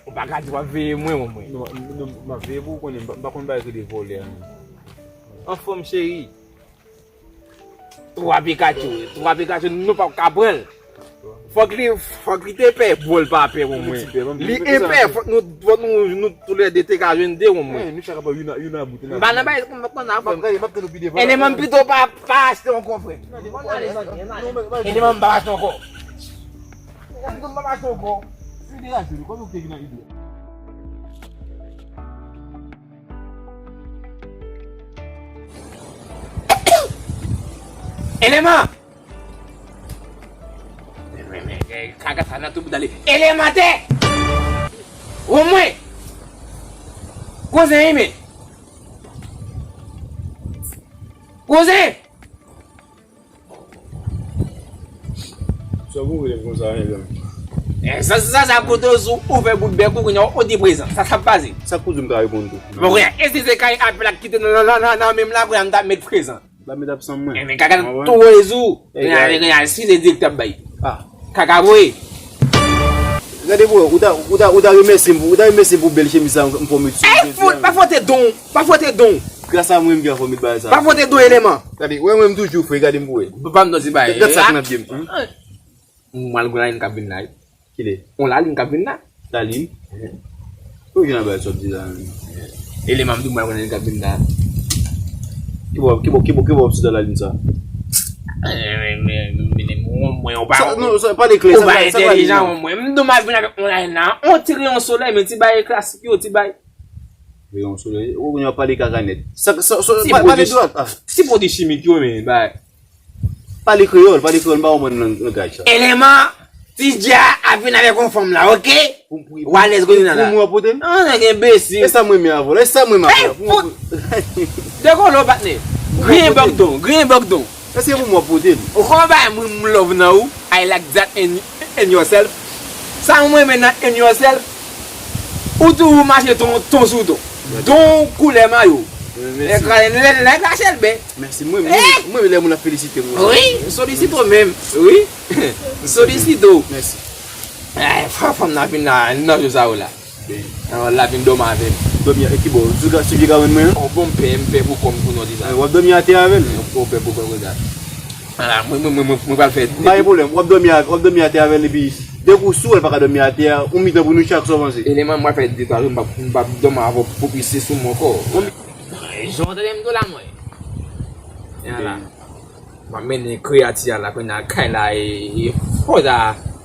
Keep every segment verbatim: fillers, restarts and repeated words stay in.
Ou pa ka di w ap veye mwen, mwen. Non, non, m ap veye pou ou konnen, m pa, m pa konn bagay ki de vòlè a, non. Anfòm, cheri. Twa Pikachu, twa Pikachu, nou p ap ka pran l. Fòk li, fòk li te pè, bon, l pa pè, bon, mwen. Li enpè, fòk nou, fòk nou, nou toulède te ka jwenn de, bon, mwen. M pa nan bagay, m pa nan afè. Eleman, m pito pa, pa achte ankò, frè. Eleman, m pa achte ankò. Eleman, m pa achte ankò. Eleman! Kaka sa nan tout bouda li. Eleman atè! Omwen! Kouzen, wi, men. Kouzen! Sa pou rele konsa, men. Eh, sa, sa, sa, kote w sou, ouvè bout bèk ou, kounye a, ou di prezan. Sa, sa pase. Sa kouzin m ka reponn tou. Bon, kounye a, e si se kay apèl ak kite nan, nan, nan, nan, nan, menm la, kounye a, m t ap met prezan. M t ap met absan mwen. Eh, men kaka tou wè sou. Kounye a, kounye a, si se direktè ap bay. Ah. Kaka voye. Gade, bro, ou ta, ou ta, ou ta remèsye m pou, ou ta remèsye m pou bèl chemiz sa m fè w met sou. Eh, fout, pa fwote don, pa fwote don. Gras a mwen, m gen fò met bagay sa. Pa fwote don, eleman. Gade, wè mwen, m toujou fre, gade m pou wè. Pa m nan ti bagay. Gad sa k nan pye m. M al gwo lalin k ap vin la, wi. Kile? On lalin k ap vin la. Lalin? Ou gen nan bagay sa w ap di la, menm? Eleman, m di m al gwo lalin k ap vin la. Ki bò, ki bò, ki bò, ki bò w ap sot lalin sa? Eh, men, men, men, men, mwen, ou pa, non, sa, pale klè, ou pa entèlijan, mwen. M di m al vin avèk on lalin la. On ti reyon solèy, men ti bagay klasik yo, ti bagay. Reyon solèy. Ou konn ap pale kaka nèt. Sa, sa, sa, ti pale dwat. Ah. Ti pwodui chimik yo, men, bay. Pale kreyòl, pale kreyòl, m pa konprann lang-, langaj sa. Eleman, ti dja ap vin avèk yon fanm la, oke? Ou alèz kote nan la. Pou mwen pote l? Ah, nèg enbesil. E sa mwen men avè l, e sa mwen men avè l. Pou mwen pote l. Dekolo, patnè. Griyen bòkdon, griyen bòkdon. Èske pou mwen pote l? Ou konn bay mwen m love nan ou, I like that in, in yourself. Sa mwen renmen nan in yourself, ou toujou mache ton, ton sou ton. Don koulè mayo. Mèsi. Nèg la, nèg la chèlbè. Mèsi. Mwen, mwen, mwen, lè moun ap felisite mwen. Wi, solisite w menm. Wi. Solisite w. Mèsi. Eh, fò fanm nan vin la, nan jou sa yo la. Nan la vin dòmi avè m. Dòmi a, e ki bò? Sou ka, sou vye kabann mwen an? Oh, bon, m pè, m pè pou kò m pou nou di sa. Eh, w ap dòmi atè avè l? Ou pè pou kò m, regarde. Ala, mwen, mwen, mwen, mwen, mwen pral fè. Pa gen pwoblèm, w ap dòmi a, w ap dòmi atè avè l, epi dèk ou sou, l pa ka dòmi atè a, yon mitan pou nou chak, sa w panse? Eleman, mwen fè de twa jou, m p ap, m p ap dòmi avè w pou plis se sou mwen ankò. Jan w tande m tou la, mwen. E ala. M ap mennen kreyati a la, kounye a, kay la, e, e, fò sa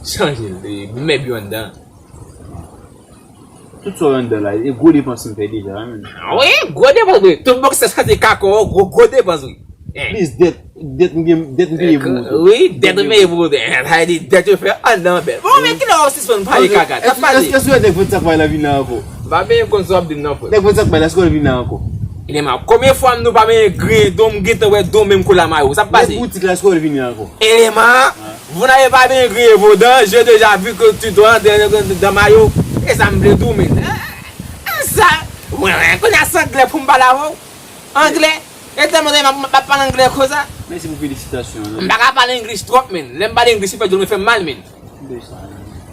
chanje l, e, mèb yo anndan. Tout sa w anndan la, e gwo depans m fè deja, wi, menm. Wi, gwo depans, wi. Tout bòksè sa se kakò, gwo, gwo depans, wi. Eh. Plis dèt, dèt m gen, dèt m peye pou ou tou. Wi, dèt m peye pou ou tou. Eh, sa vle di dèt yo fè anndan bèl. Bon, men kilè w ap sispann pale kaka? Sa pa di. Èske, èske w wè nèg vennsenk may la vin la ankò? M pa byen konn sa w ap di m nan, frè. Nèg vennsenk may la, èske w al vin la ankò? Eleman, konbyen fwa m nou pa menm griyen don, m gentan wè don menm koulè mayo. Sa pase. Nèg boutik la, èske w al vin la ankò? Eleman, vous n'avez pas bien grillé vos dents, j'ai déjà vu que tu dois dans, dans, dans mayo. E sa m vle di w, men. Ah, sa, mwen, mwen, kounye a se anglè pou m pale avè w. Anglè? E tèlman m ap, m ap pale anglè konsa. Mèsi pou felisitasyon an. M pa ka pale English twòp, men. Lè m pale English, li fè djòl mwen fè m mal, men.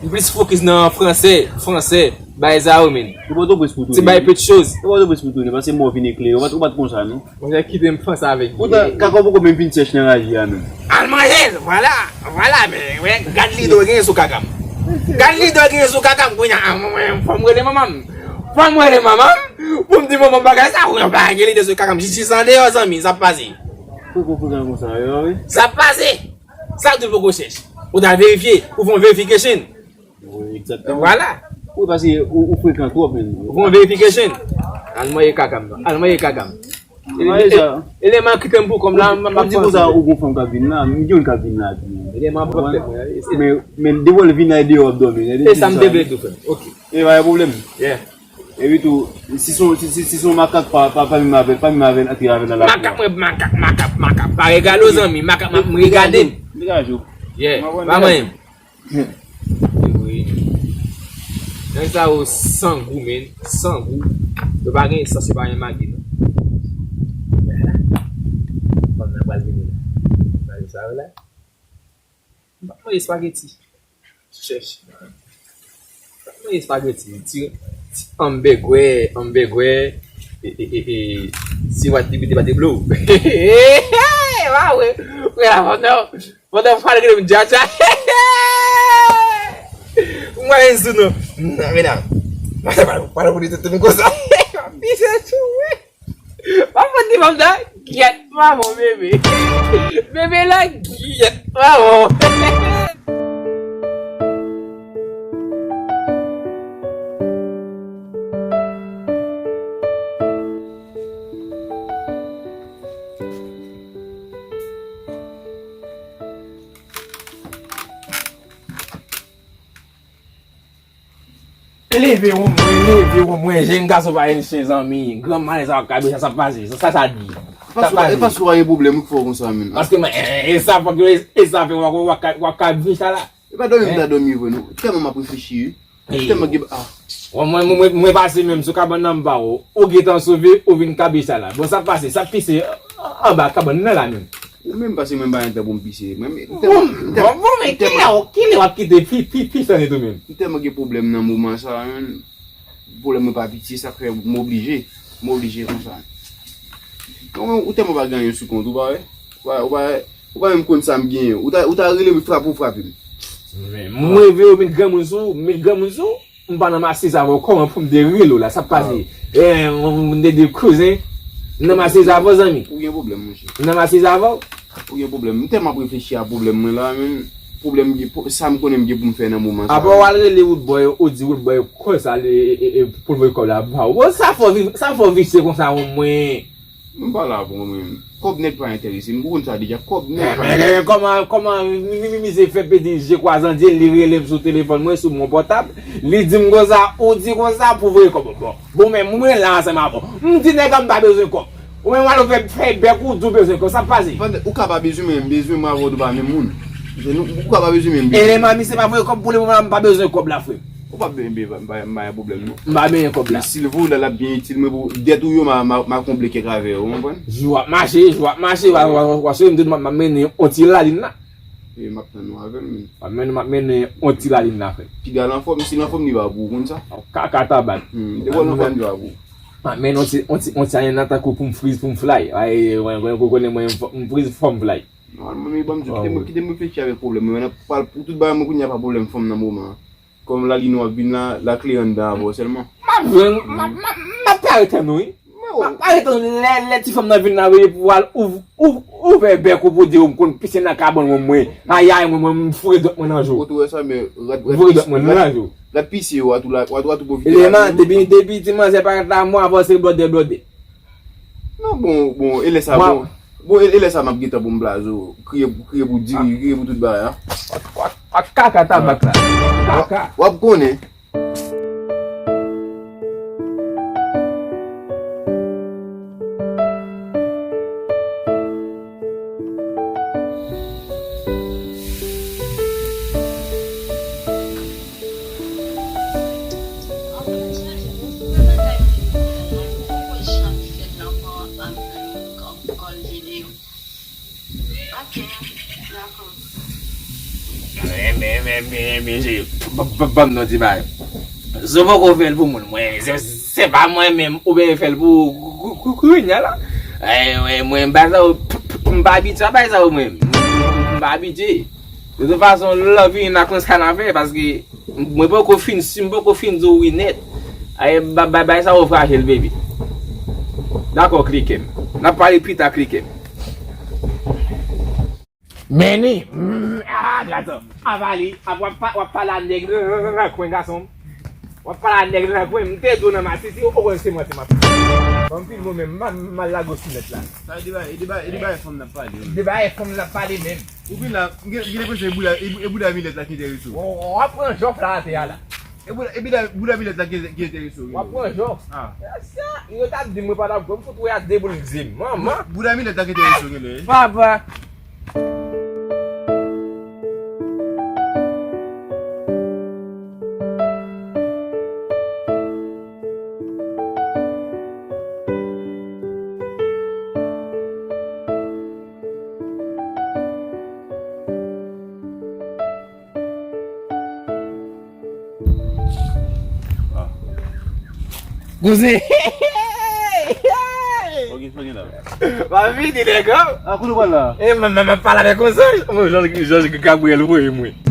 M plis fokis nan fransè, fransè, bay sa yo, men. Ou pa t près pou tounen. Ti bay pèt choz. Ou pa t près pou tounen, paske mò vin eklere. Ou pa t, ou pa t konsa, non? Mwen, kite m panse avèk li. Poutan, kaka w poko menm fin sèch nan raje a, menm. Al manje l, vwala, vwala, men, wè, gad lide w genyen sou kaka m. Gad lide w genyen sou kaka m, kounye a, mwen, fò m rele manman m. Fò m rele manman m, pou m di manman m bagay sa, ou pa gen lide sou kaka m. Jis andeyò, zanmi, sa ap pase. Poko frekan konsa, yo, wi. Sa ap pase. Sa tou poko chèch. Ou ta verifye, ou fè yon verification. Wi, egzakteman. Vwala. Wi, paske ou, ou frekan twòp, menm. Ou fè yon verification. Al manje kaka m, non. Al manje kaka m. Manje sa. Eleman kite m pou kò m la, m ap panse. Ou di konsa, ou gon fanm k ap vin la, m gen youn k ap vin la tou. Eleman ap pran tèt mwen. Men, men depi w al vin la, e deyò w ap dòmi. E sa m te vle tou, frè m. Ok. E pa gen pwoblèm. Yeah. Epi tou, si se yon, si, si, si se yon makak pa, pa, pa menm avè l, pa menm avè l, antre avè l nan lakou a. Makak mwen, makak, makak, makak. Pa regale w, zanmi, makak, m ap regade. Degaje w. Yeah, pa manyen m. Wi. Nèg sa yo san gou, men, san gou. Yo pa gen sans, yo pa gen magi, non. Fanm nan pral vini la. Gade sa yo la. M ap manje espageti. Chèch. Yon espageti, ti, ti anbègwè, anbègwè, e, e, e, e, ti wat depite pate blou. Wa wè, wè la, pandan, pandan w pral rele m djadja. Mwen sou nou. Non, men non. Pale, pale, pale pou li tete m konsa. Misye tchou, wi. Papa di manman, gyèt manman bebe. Bebe la, gyèt manman. Leve wonm mwen, leve wonm mwen, jenn gason pa jwenn chen zanmi, granm malè sa w ap kabe sa, sa pase, sa, sa, sa di. Sa pase. E paske w pa gen pwoblèm, ou k fè w konsa, menm. Paske mwen, e, e, e sa fòk yo, e, e sa fè w ap, w ap, w ap kabe sa la. E pa dòmi m ta dòmi vre, non. Tèlman m ap reflechi, wi. Tèlman gen, ah. Bon, mwen, mwen, mwen, mwen pase menm sou kabann nan m pa wè w. Ou gentan sove, ou vin kabe sa la. Bon, sa pase, sa pise anba kabann nan la menm. Ou menm pase mwen pa gen tan pou m pise. Mwen, m, m tèlman, m tèlman, bon, bon, men kilè w, kilè w ap kite pi, pi, pi fè nèt ou menm? M tèlman gen pwoblèm nan moman sa, menm. Pwoblèm mwen pa piti, sa k fè m oblije, m oblije konsa. Ou, ou tèlman pa gen anyen sou kont ou, pa wè? Ou pa, ou pa, ou pa menm konn sa m genyen. Ou ta, ou ta rele m, frape, ou frape m. Men, mwen vle yo met granmoun sou ou, met granmoun sou ou. M pa nan masiz avè w, kòman pou m te rele w la, sa pase? Eh, m, m te di kouzen, m nan masiz avè w, zanmi. Ou gen pwoblèm, monchè. M nan masiz avè w. Ou gen pwoblèm. M tèlman ap reflechi a pwoblèm mwen la, menm. Pwoblèm gen, pwo-, sa m konnen m gen pou m fè nan moman sa. Apre w al rele Roodboy, ou di Roodboy konsa li, e, e, e, pou l voye kòb la ba w. Bon, sa fò vi-, sa fò visye konsa, mwen. M pa la pou mwen. Kòb nèt pa enterese m. Ou konn sa deja, kòb nèt pa enterese m. Kòman, kòman mi-, mi-, mi-, misye fè peti je kwaze an dye, li rele m sou telefòn mwen, sou mon pòtab. Li di m konsa, ou di konsa pou voye kòb. Bon, bon, men mwen la ansanm avè w. M di nèg la m pa bezwen kòb. Ou menm w al fè, fè bèk ou di w bezwen kòb, sa pase? Pandan ou ka pa bezwen mwen, m bezwen mwen avè w nou pa menm moun. Se nou, ou ka pa bezwen mwen, m bezwen. Eleman misye pa voye kòb pou le moman, m pa bezwen kòb la, frè m. Ou pa bezwen, m pa, m pa, m pa gen pwoblèm, non. M pa bezwen kòb la. Men silvouplè, l ap byen itil mwen pou dèt ou yo, m a, m a, m a konble kèk avè yo, ou konprann? Jou ap mache, jou ap mache, w a, w a, w a, w a sove m tout, m ap, m ap mennen yon ti lalin la. E m ap tann ou avè l, men. M ap mennen, m ap mennen yon ti lalin la, frè m. Piga l anfòm, si l anfòm, li pa pou ou, konn sa? Kaka tabak. Hmm, depi w anfòm, li pa pou ou. M ap mennen yon ti, yon ti, yon ti lalin la tankou pou m friz, pou m fly. Ay, mwen, mwen, mwen konnen mwen, m friz fò m fly. Nòmalman, men ban m di, kite m, kite m reflechi avèk pwoblèm mwen. Mwen nan pral pou tout bagay mwen kounye a pa pwoblèm fanm nan moman an. Kòm lalin ou ap vin la, lakle anndan avè w sèlman. M ap jwenn, m ap, m ap, m ap pare tann ou, wi. M ap pare tann ou lè, lè ti fanm nan vin la, wi, pou al ouv-, ouv-, ouvè bèk ou pou di w m konn pise nan kabann mwen, mwen. Ayay, mwen, mwen, m foure dwèt mwen nan je w. Ou tou wè sa, men rad, rad pise, rad, rad pise yo, w a tou la, w a tou, w a tou pwofite la. Eleman, depi, depi ti manzè parèt la, mwen avanse blòdè, blòdè. Non, bon, bon, e lè sa, bon. Bon, e, e lè sa m ap gentan pou m blaze w. Kriye, kriye pou diri, kriye pou tout bagay, a. Ak, ak, ak kaka tabak la. Kaka. W ap konnen. Ok, dakò. Men, men, men, men, men, je, ba, ba, ban m non ti bagay. Si w poko fè l pou moun, mwen, se, se pa mwen menm, ou byen fè l pou, pou, pou, pou kounye a la. Eh, mwen, mwen, m pa sa, m pa abitye a bay sa, mwen. M pa abitye. De tout fason, lè w vini nan konsa n a fè, paske mwen poko fin, si m poko fin di w wi nèt. Ay, ba, ba, bay sa w frajil, baby. Dakò, klike m. N ap pale pita, klike m. Meni, mm, ah, gason. Avali, ap, w ap pa, w ap pale a nèg nan kwen, gason. W ap pale a nèg nan kwen, m te di w nan masisi, ou konn se mwen, se mwen. Ban m filme w menm, m a, m a lage w sou nèt la. Sa e de bagay, e de bagay, e de bagay fanm n ap pale, wi. De bagay fanm n ap pale menm. Ou vin la, m gen, m gen lenpresyon e bouda, e, e bouda Milèt la ki enterese w. W, w ap pran jòf la atè a la. E bouda, e bouda, bouda Milèt la ki, ki enterese w. W ap pran jòf. Ah. Sa, yo t ap di m mwen pa t ap gwo, m fout wè a de boul di m. Manman. Bouda Milèt la ki enterese w genlè. Papa. Kouzen. Ok, sonnen la. M ap vini, nèg. A, kote w pral la? E mwen, mwen, mwen pale avèk yon zanj. Mwen, Jean, Jean Gabriel voye mwen.